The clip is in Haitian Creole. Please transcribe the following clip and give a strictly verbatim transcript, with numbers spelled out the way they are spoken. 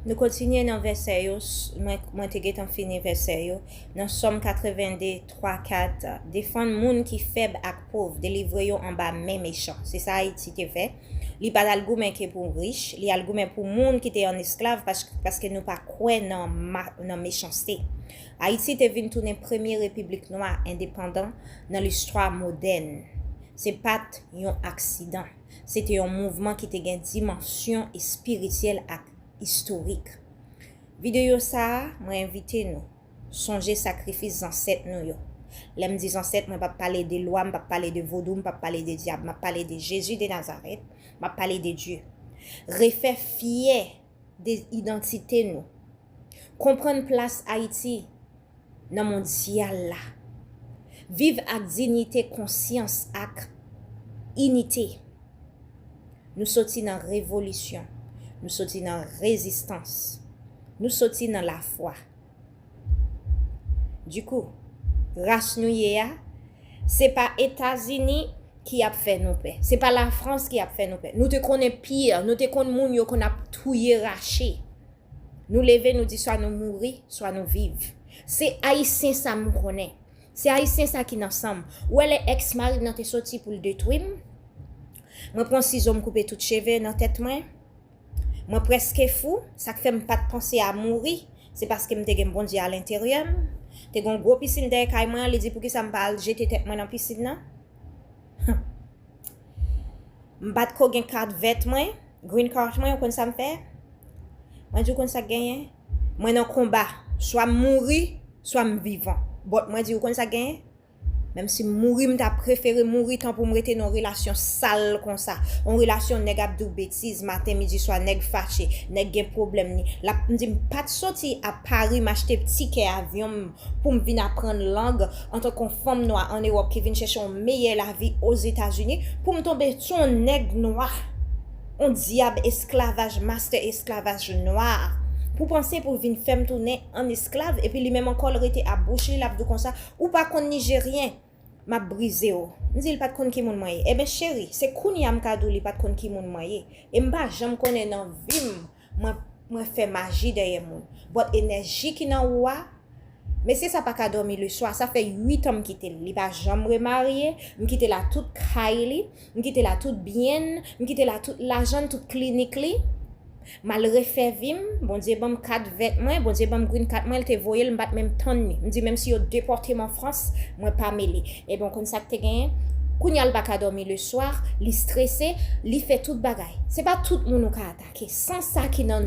Nou kontinye nan vèsè yo, s- mwen, mwen te gentan fini vèsè yo. Nan Sòm katreven de, twa, kat, defann moun ki fèb ak pòv, delivre yo anba men mechan. Se sa Ayiti te fè. Li pa t al goumen ke pou rich, li al goumen pou moun ki te an esklav pas- paske nou pa kwè nan, ma- nan mechanste. Ayiti te vin tounen premye repiblik nwa endepandan nan listwa modèn. Se pa t yon aksidan. Se te yon mouvman ki te gen dimansyon espirityèl ak istorik. Videyo sa a, mwen envite nou sonje sakrifis zansèt nou yo. Lè m di zansèt, mwen p ap pale de lwa, m p ap pale de vodou, m p ap pale de dyab, m ap pale de Jezi de Nazarèt, m ap pale de Dye. Refè fyè de idantite nou. Konprann plas Ayiti nan mondyal la. Viv ak diyite, konsyans ak inite. Nou soti nan revolisyon. Nou soti nan rezistans. Nou soti nan lafwa. Dikou, ras nou ye a, se pa Etazini ki ap fè nou pè. Se pa Lafrans ki ap fè nou pè. Nou te konnen pir, nou te konn moun yo konn ap touye rache. Nou leve, nou di swa nou mouri, swa nou viv. Se Ayisyen sa m konnen. Se Ayisyen sa ki nan san m. Ou wè lè ex mari m nan te soti pou l detwi m? Mwen pran sizo m koupe tout cheve nan tèt mwen. Mwen prèske fou, sa k fè m pa t panse a mouri, se paske m te gen Bondye a lenteryè m. Te gen yon gwo pisin dèyè kay mwen an, li di poukisa m pa al jete tèt mwen nan pisin nan? M pa t ko gen kat vèt mwen, green card mwen, ou konn sa m fè? Mwen di ou konn sa k genyen? Mwen nan konba, swa m mouri, swa m vivan. But mwen di ou konn sa k genyen? Menm si m mouri, m ta prefere mouri tan pou m rete nan yon relasyon sal konsa. Yon relasyon nèg ap di w betiz maten, midi, swa, nèg fache, nèg gen pwoblèm li. L ap, m di m pa t soti a Pari, m achte tikè avyon m pou m vin aprann lang antanke yon fanm nwa ann Ewòp ki vin chèche yon meyè lavi Ozetazini, pou m tonbe sou yon nèg nwa, yon dyab esklavaj, master esklavaj nwa, pou panse pou vin fè m tounen an esklav, epi li menm ankò l rete a bouch li, l ap di w konsa, ou pa konn Nijeryen, m ap brize w. M di l pa t konn ki moun mwen ye. Ebyen cheri, se kounye a m ka di w li pa t konn ki moun mwen ye. E m pa janm konnen nan vi m, mwen, mwen fè maji dèyè moun. But enèji ki nan ou a, mesye sa pa ka dòmi leswa. Sa fè uit an m kite l. Li pa janm remarye. M kite l a tout kay li. M kite l a tout byen l. M kite l a tout lajan l, tout klinik li. M al refè vi m, Bondye ban m kat vèt mwen, Bondye ban m green card mwen, l te voye l, m pa t menm tann li. M di menm si yo depòte m an Frans, mwen pa mele. Ebyen, w konn sa k te genyen? Kounye a l pa ka dòmi leswa, li strese, li fè tout bagay. Se pa tout moun ou ka atake. San sa ki nan